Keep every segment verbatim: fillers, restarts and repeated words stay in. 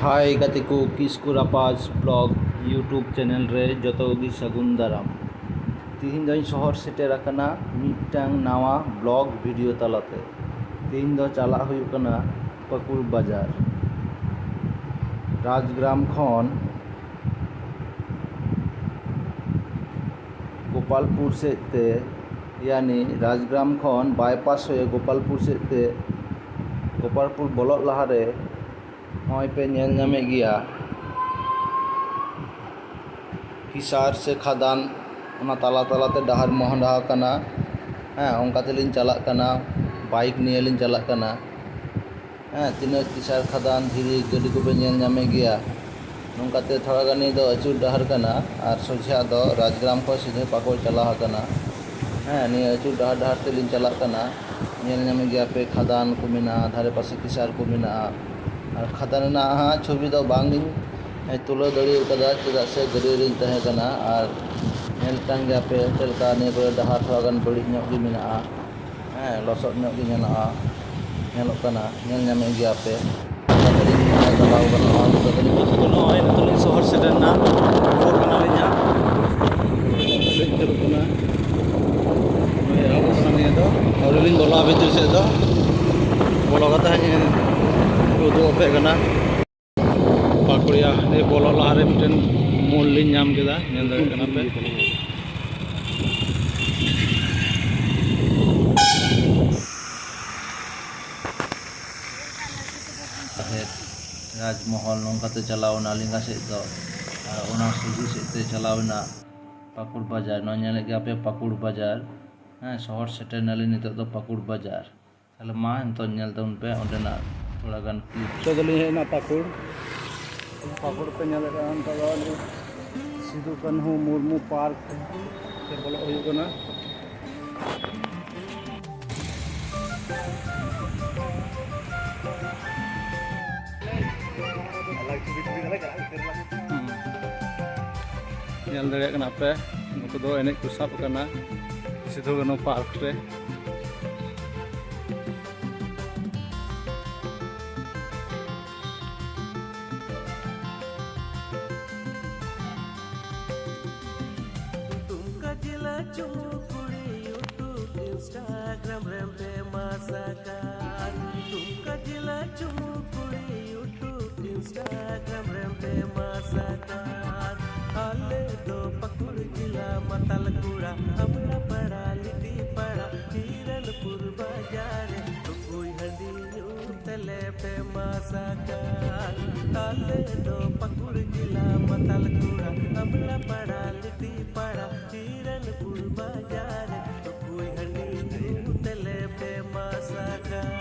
ᱦᱟᱭ ᱜᱟᱛᱮ ᱠᱚ, ᱠᱤᱥᱠᱩ ᱨᱟᱯᱟᱡᱽ blog YouTube channel ᱨᱮ ᱡᱚᱛᱚ ᱠᱚᱜᱮ ᱥᱟᱹᱜᱩᱱ ᱫᱟᱨᱟᱢ᱾ ᱛᱮᱦᱮᱧ ᱫᱚᱧ ᱥᱚᱦᱚᱨ ᱥᱮᱴᱮᱨ ᱟᱠᱟᱱᱟ ᱢᱤᱫᱴᱟᱝ ᱱᱟᱣᱟ ᱵᱞᱚᱜ ᱵᱷᱤᱰᱤᱭᱳ ᱛᱟᱞᱟᱛᱮ᱾ ᱛᱮᱦᱮᱧ ᱫᱚ ᱪᱟᱞᱟᱜ ᱦᱩᱭᱩᱜ ᱠᱟᱱᱟ ᱯᱟᱹᱠᱩᱲ ᱵᱟᱡᱟᱨ᱾ ᱨᱟᱡᱽᱜᱨᱟᱢ ᱠᱷᱚᱱ ᱜᱳᱯᱟᱞᱯᱩᱨ ᱥᱮᱫ ᱛᱮ, ᱭᱟᱱᱤ ᱨᱟᱡᱽᱜᱨᱟᱢ ᱠᱷᱚᱱ ᱵᱟᱭᱯᱟᱥ ᱦᱩᱭᱩᱜᱼᱟ ᱜᱳᱯᱟᱞᱯᱩᱨ ᱥᱮᱫ ᱛᱮ᱾ ᱜᱳᱯᱟᱞᱯᱩᱨ ᱵᱚᱞᱚᱜ ᱞᱟᱦᱟᱨᱮ ᱱᱚᱜᱼᱚᱭ ᱯᱮ ᱧᱮᱞ ᱧᱟᱢᱮᱫ ᱜᱮᱭᱟ ᱠᱤᱥᱟᱨ ᱥᱮ ᱠᱷᱟᱫᱟᱱ, ᱚᱱᱟ ᱛᱟᱞᱟ ᱛᱟᱞᱟᱛᱮ ᱰᱟᱦᱟᱨ ᱢᱚᱦᱰᱟ ᱟᱠᱟᱱᱟ᱾ ᱦᱮᱸ, ᱚᱱᱠᱟ ᱛᱮᱞᱤᱧ ᱪᱟᱞᱟᱜ ᱠᱟᱱᱟ, ᱵᱟᱭᱤᱠ ᱱᱤᱭᱮ ᱞᱤᱧ ᱪᱟᱞᱟᱜ ᱠᱟᱱᱟ᱾ ᱦᱮᱸ, ᱛᱤᱱᱟᱹᱜ ᱠᱤᱥᱟᱨ ᱠᱷᱟᱫᱟᱱ, ᱫᱷᱤᱨᱤ ᱜᱟᱹᱰᱤ ᱠᱚᱯᱮ ᱧᱮᱞ ᱧᱟᱢᱮᱫ ᱜᱮᱭᱟ᱾ ᱱᱚᱝᱠᱟᱛᱮ ᱛᱷᱚᱲᱟ ᱜᱟᱱ ᱱᱤᱭᱟᱹ ᱫᱚ ᱟᱹᱪᱩᱨ ᱰᱟᱦᱟᱨ ᱠᱟᱱᱟ ᱟᱨ ᱥᱚᱡᱷᱮᱭᱟᱜ ᱫᱚ ᱨᱟᱡᱽᱜᱨᱟᱢ ᱠᱷᱚᱱ ᱥᱤᱫᱷᱟᱹ ᱯᱟᱠᱩᱲ ᱪᱟᱞᱟᱣ ᱟᱠᱟᱱᱟ᱾ ᱦᱮᱸ, ᱱᱤᱭᱟᱹ ᱟᱹᱪᱩᱨ ᱰᱟᱦᱟᱨ ᱰᱟᱦᱟᱨ ᱛᱮᱞᱤᱧ ᱪᱟᱞᱟᱜ ᱠᱟᱱᱟ᱾ ᱧᱮᱞ ᱧᱟᱢᱮᱫ ᱜᱮᱭᱟ ᱯᱮ, ᱠᱷᱟᱫᱟᱱ ᱠᱚ ᱢᱮᱱᱟᱜᱼᱟ, ᱫᱷᱟᱨᱮ ᱯᱟᱥᱮ ᱠᱤᱥᱟᱨ ᱠᱚ ᱢᱮᱱᱟᱜᱼᱟ᱾ ᱟᱨ ᱠᱷᱟᱫᱟᱱ ᱨᱮᱱᱟᱜ ᱦᱟᱸᱜ ᱪᱷᱚᱵᱤ ᱫᱚ ᱵᱟᱝ ᱞᱤᱧ ᱛᱩᱞᱟᱹᱣ ᱫᱟᱲᱮ ᱠᱟᱫᱟ, ᱪᱮᱫᱟᱜ ᱥᱮ ᱜᱟᱹᱰᱤ ᱨᱮᱞᱤᱧ ᱛᱟᱦᱮᱸ ᱠᱟᱱᱟ᱾ ᱟᱨ ᱧᱮᱞ ᱠᱟᱱ ᱜᱮᱭᱟ ᱯᱮ ᱪᱮᱫ ᱞᱮᱠᱟ ᱱᱤᱭᱟᱹ ᱠᱚᱨᱮ ᱰᱟᱦᱟᱨ ᱛᱷᱚᱲᱟ ᱜᱟᱱ ᱵᱟᱹᱲᱤᱡ ᱧᱚᱜ ᱜᱮ ᱢᱮᱱᱟᱜᱼᱟ᱾ ᱦᱮᱸ, ᱞᱚᱥᱚᱫ ᱧᱚᱜ ᱜᱮ ᱧᱮᱞᱚᱜᱼᱟ, ᱧᱮᱞᱚᱜ ᱠᱟᱱᱟ, ᱧᱮᱞ ᱧᱟᱢᱮᱫ ᱜᱮᱭᱟ ᱯᱮ᱾ ᱚᱱᱠᱟ ᱛᱮᱞᱤᱧ ᱪᱟᱞᱟᱣ ᱠᱟᱱᱟ᱾ ᱱᱚᱜᱼᱚᱭ ᱱᱤᱛᱚᱜ ᱫᱚᱞᱤᱧ ᱱᱚᱜᱼᱚᱭ ᱱᱤᱛᱚᱜ ᱞᱤᱧ ᱥᱚᱦᱚᱨ ᱥᱮᱴᱮᱨ ᱮᱱᱟ, ᱨᱩᱣᱟᱹᱲ ᱠᱟᱱᱟᱞᱤᱧ ᱦᱟᱸᱜ᱾ ᱫᱮᱡ ᱩᱛᱟᱹᱨᱚᱜ ᱠᱟᱱᱟ᱾ ᱱᱚᱜᱼᱚᱭ ᱮᱦᱚᱵᱚᱜ ᱠᱟᱱᱟ ᱱᱤᱭᱟᱹ ᱫᱚ᱾ ᱟᱹᱣᱨᱤ ᱞᱤᱧ ᱵᱚᱞᱚᱜᱼᱟ ᱵᱷᱤᱛᱤᱨ ᱥᱮᱫ ᱫᱚ, ᱵᱚᱞᱚ ᱠᱟᱛᱮ ᱦᱟᱸᱜ ᱤᱧ ᱩᱫᱩᱜ ᱟᱯᱮ ᱠᱟᱱᱟ᱾ ᱯᱟᱠᱩᱲᱤᱭᱟ ᱱᱤᱭᱟᱹ ᱵᱚᱞᱚᱜ ᱞᱟᱦᱟᱨᱮ ᱢᱤᱫᱴᱮᱱ ᱢᱳᱲ ᱞᱤᱧ ᱧᱟᱢ ᱠᱮᱫᱟ, ᱧᱮᱞ ᱫᱟᱲᱮᱭᱟᱜ ᱠᱟᱱᱟ ᱯᱮ᱾ ᱛᱟᱦᱮᱸᱫ ᱨᱟᱡᱽᱢᱚᱦᱚᱞ, ᱱᱚᱝᱠᱟᱛᱮ ᱪᱟᱞᱟᱣ ᱮᱱᱟ ᱞᱮᱸᱜᱟ ᱥᱮᱫ ᱫᱚ, ᱟᱨ ᱚᱱᱟ ᱥᱚᱡᱷᱮ ᱥᱮᱫ ᱛᱮ ᱪᱟᱞᱟᱣ ᱮᱱᱟ ᱯᱟᱠᱩᱲ ᱵᱟᱡᱟᱨ᱾ ᱱᱚᱣᱟ ᱧᱮᱞᱮᱫ ᱜᱮᱭᱟ ᱯᱮ ᱯᱟᱠᱩᱲ ᱵᱟᱡᱟᱨ᱾ ᱦᱮᱸ, ᱥᱚᱦᱚᱨ ᱥᱮᱴᱮᱨ ᱱᱟᱞᱤᱧ ᱱᱤᱛᱚᱜ ᱫᱚ ᱯᱟᱠᱩᱲ ᱵᱟᱡᱟᱨ᱾ ᱛᱟᱦᱞᱮ ᱢᱟ ᱱᱤᱛᱚᱜ ᱧᱮᱞ ᱛᱟᱵᱚᱱ ᱯᱮ ᱚᱸᱰᱮᱱᱟᱜ ᱛᱷᱚᱲᱟ ᱜᱟᱱ clip᱾ ᱱᱤᱛᱚᱜ ᱫᱚᱞᱤᱧ ᱦᱮᱡ ᱮᱱᱟ ᱯᱟᱠᱩᱲ᱾ ᱯᱟᱠᱩᱲ ᱯᱮ ᱧᱮᱞᱮᱫ ᱠᱟᱱ, ᱱᱤᱛᱚᱜ ᱫᱚ ᱥᱤᱫᱩ ᱠᱟᱹᱱᱦᱩ ᱢᱩᱨᱢᱩ ᱯᱟᱨᱠ ᱛᱮ ᱵᱚᱞᱚᱜ ᱦᱩᱭᱩᱜ ᱠᱟᱱᱟ᱾ ᱧᱮᱞ ᱫᱟᱲᱮᱭᱟᱜ ᱠᱟᱱᱟ ᱯᱮ, ᱱᱩᱠᱩ ᱫᱚ ᱮᱱᱮᱡ ᱠᱚ ᱥᱟᱵ ᱟᱠᱟᱱᱟ ᱥᱤᱫᱷᱩ ᱠᱟᱹᱱᱦᱩ ᱯᱟᱨᱠ ᱨᱮ᱾ ᱪᱩᱢᱩ ᱠᱩᱲᱤ YouTube Instagram ᱨᱮᱢ ᱯᱷᱮᱢᱟᱥ ᱟᱠᱟᱱ᱾ ᱫᱩᱢᱠᱟ ᱡᱮᱞᱟ ᱪᱩᱢᱩ ᱠᱩᱲᱤ YouTube Instagram ᱨᱮᱢ ᱯᱷᱮᱢᱟᱥ ᱟᱠᱟᱱ᱾ ᱟᱞᱮ ᱫᱚ ᱯᱟᱹᱠᱩᱲ ᱡᱮᱞᱟ ᱢᱟᱛᱟᱞ ᱠᱚᱲᱟ, ᱟᱢᱲᱟ ᱯᱟᱲᱟ, ᱞᱤᱴᱤ ᱯᱟᱲᱟ, ᱦᱤᱨᱚᱱᱯᱩᱨ ᱵᱟᱡᱟᱨ ᱨᱮ ᱴᱩᱠᱩᱡ ᱦᱟᱺᱰᱤ ᱧᱩ ᱛᱮᱞᱮ ᱯᱷᱮᱢᱟᱥ ᱟᱠᱟᱱ᱾ ᱟᱞᱮ ᱫᱚ ᱯᱟᱹᱠᱩᱲ ᱡᱮᱞᱟ ᱢᱟᱛᱟᱞ ᱠᱚᱲᱟ, ᱟᱢᱲᱟ ᱯᱟᱲᱟ, ᱞᱤᱴᱤ ᱯᱟᱲᱟ, ᱦᱤᱨᱚᱱᱯᱩᱨ ᱵᱟᱡᱟᱨ ᱨᱮ ᱴᱩᱠᱩᱡ ᱦᱟᱺᱰᱤ ᱧᱩ ᱛᱮᱞᱮ ᱯᱷᱮᱢᱟᱥ ᱟᱠᱟᱱ᱾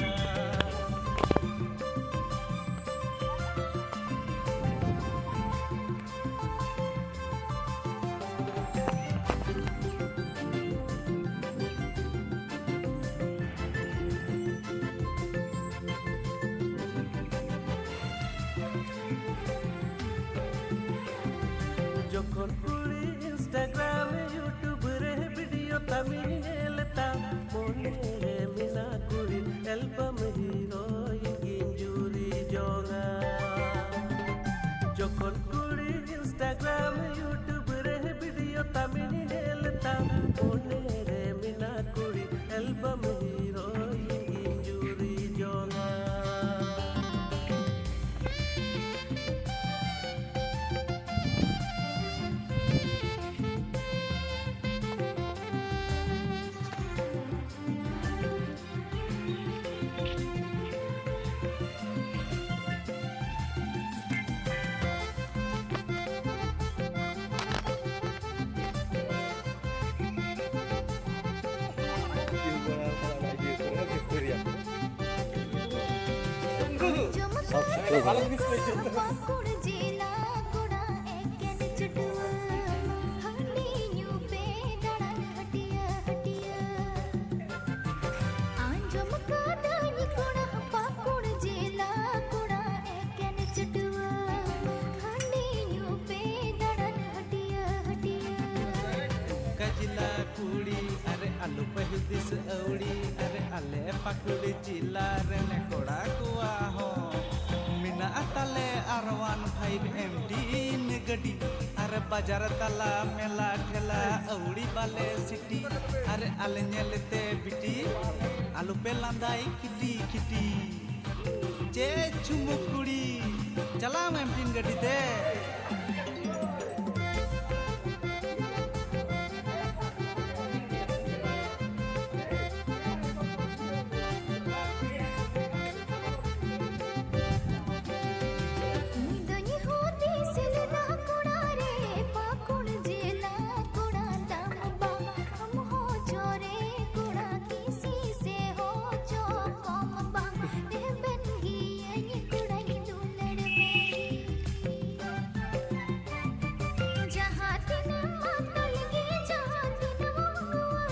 ᱡᱚᱠᱷᱚᱱ ᱠᱩᱲᱤ Instagram, YouTube ᱨᱮ video ᱛᱟᱢᱤᱧ ᱧᱮᱞ ᱛᱟᱢ, ᱢᱚᱱᱮ ᱨᱮ ᱢᱮᱱᱟᱜ ᱠᱩᱲᱤ album heroine ᱜᱤᱧ ᱡᱩᱨᱤ ᱡᱚᱝᱟ᱾ ᱡᱚᱠᱷᱚᱱ ᱠᱩᱲᱤ Instagram, YouTube ᱨᱮ video ᱛᱟᱢᱤᱧ ᱧᱮᱞ ᱛᱟᱢ, ᱢᱚᱱᱮ ᱨᱮ ᱢᱮᱱᱟᱜ ᱠᱩᱲᱤ album heroine ᱜᱤᱧ ᱡᱩᱨᱤ ᱡᱚᱝᱟ᱾ ᱯᱟᱹᱠᱩᱲ ᱡᱮᱞᱟ ᱠᱚᱲᱟ ᱮᱠᱮᱱ ᱪᱷᱟᱹᱰᱩᱣᱟᱹ, ᱦᱟᱺᱰᱤ ᱧᱩ ᱯᱮ ᱫᱟᱬᱟᱱ ᱦᱟᱹᱴᱤᱭᱟᱹ ᱦᱟᱹᱴᱤᱭᱟᱹ᱾ ᱟᱸᱡᱚᱢ ᱠᱟᱹᱫᱟᱹᱧ ᱠᱚᱲᱟ, ᱯᱟᱹᱠᱩᱲ ᱡᱮᱞᱟ ᱠᱚᱲᱟ ᱮᱠᱮᱱ ᱪᱷᱟᱹᱰᱩᱣᱟᱹ, ᱦᱟᱺᱰᱤ ᱧᱩ ᱯᱮ ᱫᱟᱬᱟᱱ ᱦᱟᱹᱴᱤᱭᱟᱹ ᱦᱟᱹᱴᱤᱭᱟᱹ᱾ ᱫᱩᱢᱠᱟ ᱡᱮᱞᱟ ᱠᱩᱲᱤ, ᱟᱨᱮ ᱟᱞᱚ ᱯᱮ ᱦᱩᱫᱤᱥ ᱟᱹᱣᱲᱤ, ᱟᱨᱮ ᱟᱞᱮ ᱯᱟᱹᱠᱩᱲ ᱡᱮᱞᱟ ᱨᱮᱱ ᱠᱚᱲᱟ ᱠᱚᱣᱟᱜ ᱦᱚᱸ ᱢᱮᱱᱟᱜ ᱛᱟᱞᱮ R one five M ten ᱜᱟᱹᱰᱤ, ᱟᱨ ᱵᱟᱡᱟᱨ ᱛᱟᱞᱟ ᱢᱮᱞᱟ ᱴᱷᱮᱞᱟ ᱟᱹᱣᱲᱤ ᱵᱟᱞᱮ ᱥᱤᱴᱤ, ᱟᱨ ᱟᱞᱮ ᱧᱮᱞᱛᱮ ᱵᱤᱴᱤ ᱟᱞᱚᱯᱮ ᱞᱟᱸᱫᱟᱭ ᱠᱷᱤᱴᱤ ᱠᱷᱤᱴᱤ᱾ ᱪᱮ ᱪᱷᱩᱢᱩᱠ ᱠᱩᱲᱤ, ᱪᱟᱞᱟᱣ ᱢᱮ ᱢᱤᱫᱴᱤᱱ ᱜᱟᱹᱰᱤ ᱛᱮ᱾ ᱤᱧ ᱫᱚᱧ ᱦᱩᱫᱤᱥ ᱞᱮᱫᱟ ᱠᱚᱲᱟ ᱨᱮ, ᱯᱟᱹᱠᱩᱲ ᱡᱮᱞᱟ ᱠᱚᱲᱟ ᱫᱟᱢ ᱵᱟᱝ, ᱟᱢ ᱦᱚᱸ ᱪᱚᱨᱮ ᱠᱚᱲᱟ ᱠᱤᱥᱤ ᱥᱮ ᱦᱚᱸ ᱪᱚ ᱠᱚᱢ ᱵᱟᱝ, ᱨᱮᱵᱮᱱ ᱜᱤᱭᱟᱹᱧ ᱠᱚᱲᱟᱧ ᱫᱩᱞᱟᱹᱲ ᱢᱮ᱾ ᱡᱟᱦᱟᱸ ᱛᱤᱱᱟᱹᱜ ᱢᱟᱛᱟᱞ ᱜᱮ, ᱡᱟᱦᱟᱸ ᱛᱤᱱᱟᱹᱜ ᱱᱚᱣᱟ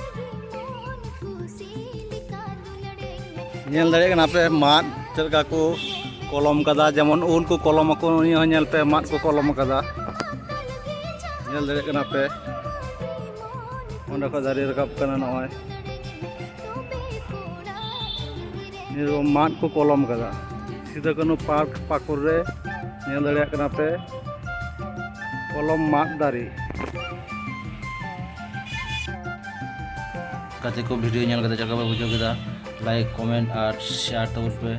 ᱜᱮ ᱢᱚᱱ ᱠᱩᱥᱤ ᱞᱮᱠᱟ ᱫᱩᱞᱟᱹᱲᱟᱹᱧ ᱢᱮ᱾ ᱧᱮᱞ ᱫᱟᱲᱮᱭᱟᱜ ᱠᱟᱱᱟ ᱯᱮ ᱢᱟᱫ ᱪᱮᱫ ᱞᱮᱠᱟ ᱠᱚ ᱠᱚᱞᱚᱢ ᱠᱟᱫᱟ, ᱡᱮᱢᱚᱱ ᱩᱞ ᱠᱚ ᱠᱚᱞᱚᱢ ᱟᱠᱚ, ᱱᱤᱭᱟᱹ ᱦᱚᱸ ᱧᱮᱞ ᱯᱮ ᱢᱟᱫ ᱠᱚ ᱠᱚᱞᱚᱢ ᱠᱟᱫᱟ᱾ ᱧᱮᱞ ᱫᱟᱲᱮᱭᱟᱜ ᱠᱟᱱᱟ ᱯᱮ ᱚᱸᱰᱮ ᱠᱷᱚᱱ ᱫᱟᱨᱮ ᱨᱟᱠᱟᱵ ᱠᱟᱱᱟ ᱱᱚᱜᱼᱚᱭ᱾ ᱱᱤᱭᱟᱹ ᱫᱚ ᱢᱟᱫ ᱠᱚ ᱠᱚᱞᱚᱢ ᱠᱟᱫᱟ᱾ ᱥᱤᱫᱩ ᱠᱟᱹᱱᱦᱩ ᱯᱟᱨᱠ ᱯᱟᱹᱠᱩᱲ ᱨᱮ ᱧᱮᱞ ᱫᱟᱲᱮᱭᱟᱜ ᱠᱟᱱᱟ ᱯᱮ ᱠᱚᱞᱚᱢ ᱢᱟᱫ ᱫᱟᱨᱮ᱾ ᱜᱟᱛᱮ ᱠᱚ, ᱵᱷᱤᱰᱤᱭᱳ ᱧᱮᱞ ᱠᱟᱛᱮ ᱪᱮᱫ ᱞᱮᱠᱟ ᱯᱮ ᱵᱩᱡᱷᱟᱹᱣ ᱠᱮᱫᱟ? ᱞᱟᱭᱤᱠ, ᱠᱚᱢᱮᱱᱴ ᱟᱨ ᱥᱮᱭᱟᱨ ᱛᱟᱵᱚᱱ ᱯᱮ᱾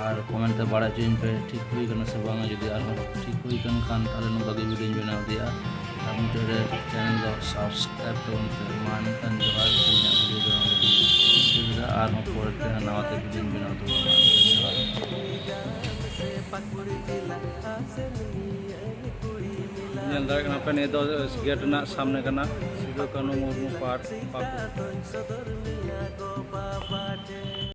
ᱟᱨ ᱠᱚᱢᱮᱱᱴ ᱛᱮ ᱵᱟᱲᱟᱭ ᱦᱚᱪᱚᱧ ᱯᱮ ᱴᱷᱤᱠ ᱦᱩᱭ ᱠᱟᱱᱟ ᱥᱮ ᱵᱟᱝᱟ᱾ ᱡᱩᱫᱤ ᱟᱨᱦᱚᱸ ᱴᱷᱤᱠ ᱦᱩᱭ ᱠᱟᱱ ᱠᱷᱟᱱ, ᱛᱟᱦᱚᱞᱮ ᱱᱚᱝᱠᱟ ᱜᱮ ᱵᱷᱤᱰᱤᱭᱳᱧ ᱵᱮᱱᱟᱣ ᱤᱫᱤᱭᱟ᱾ ᱟᱨ ᱢᱩᱪᱟᱹᱫ ᱨᱮ ᱪᱮᱱᱮᱞ ᱫᱚ ᱥᱟᱵᱥᱠᱨᱟᱭᱤᱵ ᱛᱟᱵᱚᱱ ᱯᱮ᱾ ᱢᱟ ᱮᱱᱠᱷᱟᱱ ᱡᱚᱦᱟᱨ, ᱛᱮᱦᱮᱧᱟᱜ ᱵᱷᱤᱰᱤᱭᱳ ᱫᱚ ᱱᱚᱰᱮ ᱜᱮ ᱢᱩᱪᱟᱹᱫ ᱮᱫᱟ᱾ ᱟᱨᱦᱚᱸ ᱯᱚᱨᱮ ᱛᱮ ᱱᱟᱣᱟ ᱛᱮ ᱵᱷᱤᱰᱤᱭᱳᱧ ᱵᱮᱱᱟᱣ ᱛᱟᱵᱚᱱᱟ᱾ ᱢᱟ ᱮᱱᱠᱷᱟᱱ ᱡᱚᱦᱟᱨ᱾ ᱧᱮᱞ ᱫᱟᱲᱮᱭᱟᱜ ᱠᱟᱱᱟ ᱯᱮ, ᱱᱤᱭᱟᱹ ᱫᱚ ᱜᱮᱴ ᱨᱮᱱᱟᱜ ᱥᱟᱢᱱᱮ ᱠᱟᱱᱟ, ᱥᱤᱫᱩ ᱠᱟᱹᱱᱦᱩ ᱢᱩᱨᱢᱩ ᱯᱟᱨᱠ, ᱯᱟᱹᱠᱩᱲ᱾